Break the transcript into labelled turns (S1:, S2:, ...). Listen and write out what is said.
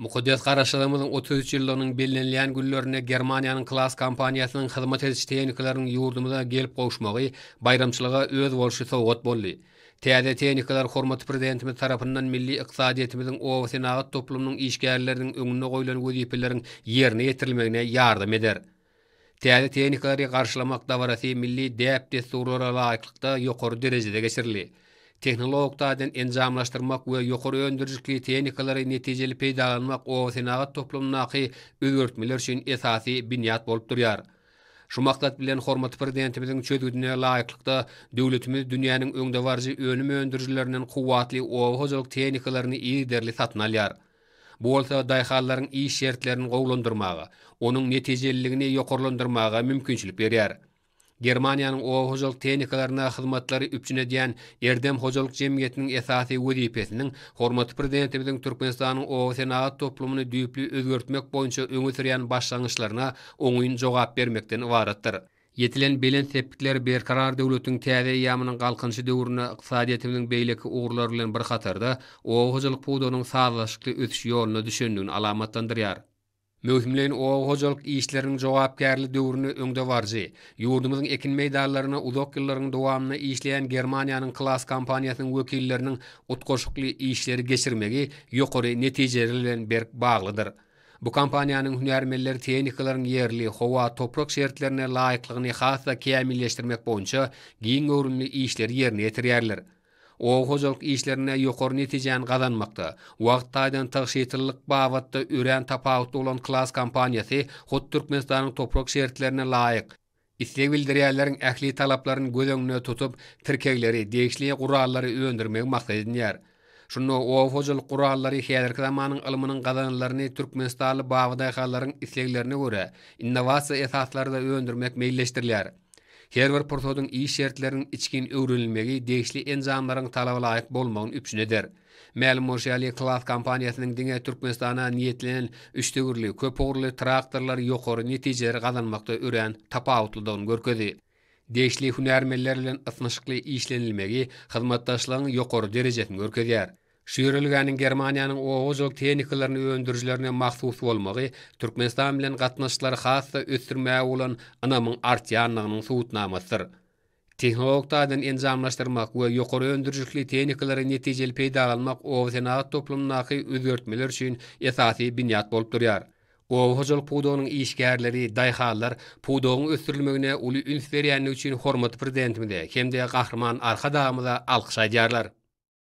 S1: Mukaddes Garaşsyzlygymyzyň 33 ýyllygynyň bellenilýän günlerinde Germaniýanyň Claas kompaniýasynyň hyzmat ediş tehnikalarynyň ýurdumyza gelip gowuşmagy baýramçylyga özboluşly sowgat boldy. Täze tehnikalar hormatly Prezidentimiz tarapyndan milli ykdysadyýetimiziň oba-senagat toplumynyň işgärleriniň öňünde goýlan wezipeleriň ýerine ýetirilmegine ýardam eder. Täze tehnikalary garşylamak dabarasy milli däp-dessurlara laýyklykda ýokary derejede geçirildi. Tehnologik taýdan enjamlaşdyrmak we ýokary öndürijilikli tehnikalary netijeli peýdalanmak oba-senagat toplumyndaky özgertmeler üçin esasy binýat bolup durýar. Şu maksat bilen, hormatly Prezidentimiziň çözgüdine laýyklykda, döwletimiz dünýäniň öňdebaryjy önüm öndürijilerinden kuwwatly oba hojalyk tehnikalaryny yzygiderli satyn alýar. Bu bolsa daýhanlaryň iş şertlerini gowulandyrmaga, onuň netijeliligini ýokarlandyrmaga mümkinçilik berýär. Germaniýanyň oba hojalyk tehnikalaryna hyzmatlary üpjün edýän Erdem hojalyk jemgyýetiniň esasy wezipesiniň hormatly Prezidentimiziň Türkmenistanyň oba senagat toplumyny düýpli özgertmek boýunça öňe sürýän başlangyçlaryna oňyn jogap bermekden ybaratdyr. Ýetilen belent sepgitler Berkarar döwletiň täze eýýamynyň Galkynyşy döwründe ykdysadyýetimiziň beýleki ugurlary bilen bir hatarda, oba hojalyk pudagynyň sazlaşykly ösüş ýoluna düşendigini alamatlandyrýar. Möwsümleýin oba hojalyk işleriniň jogapkärli döwründe öňdebaryjy, ýurdumyzyň ekin meýdanlarynda uzak ýyllaryň dowamynda işleýän Germaniýanyň Claas kompaniýasynyň wekilleriniň utgaşykly işleri geçirmegi ýokary netijeler bilen berk baglydyr. Bu kompaniýanyň hünärmenleri tehnikalaryň ýerli, howa, toprak şertlerine laýyklygyny has-da kämilleşdirmek boýunça giň göwrümli işleri ýerine ýetirýärler. Oba hojalyk işlerinde ýokary netijäni gazanmakda, wagt taýdan tygşytlylyk babatda örän tapawutly bolan Claas kompaniýasy hut Türkmenistanyň toprak şertlerine laýyk, isleg bildirýänleriň ähli talaplaryny göz öňünde tutup, tirkegleri, degişli gurallary öndürmegi maksat edinýär. Şunda oba hojalyk gurallary häzirki zamanyň ylmynyň gazananlaryny türkmenistanly babadaýhanlaryň isleglerine görä, innowasiýa esaslarda öndürmek meýilleşdirilýär. Her bir pursadyň iş şertleriniň içgin öwrenilmegi degişli enjamlaryň talabalaýyk bolmagyny üpjün eder. Mälim bolşy ýaly, Claas kompaniýasynyň diňe Türkmenistana niýetlenen üçdöwürli, köpugurly traktorlary ýokary netijeleri gazanmakda örän tapawutlydygyny görkezdi. Degişli hünärmenler bilen ysnyşykly işlenilmegi hyzmatdaşlygyň ýokary derejesini görkezýär. Şu ýörelgäniň Germaniýanyň oba hojalyk tehnikalaryny öndürijilerine mahsus bolmagy Türkmenistan bilen gatnaşyklary has-da ösdürmäge bolan ynamyň artýandygynyň subutnamasydyr. Tehnologik taýdan enjamlaşdyrmak we ýokary öndürijilikli tehnikalary netijeli peýdalanmak oba-senagat toplumyndaky özgertmeler üçin esasy binýat bolup durýar. Oba hojalyk pudagynyň işgärleri, daýhanlar pudagyň ösdürilmegine uly üns berýändigi üçin hormatly Prezidentimize hem-de Gahryman Arkadagymyza alkyş aýdýarlar.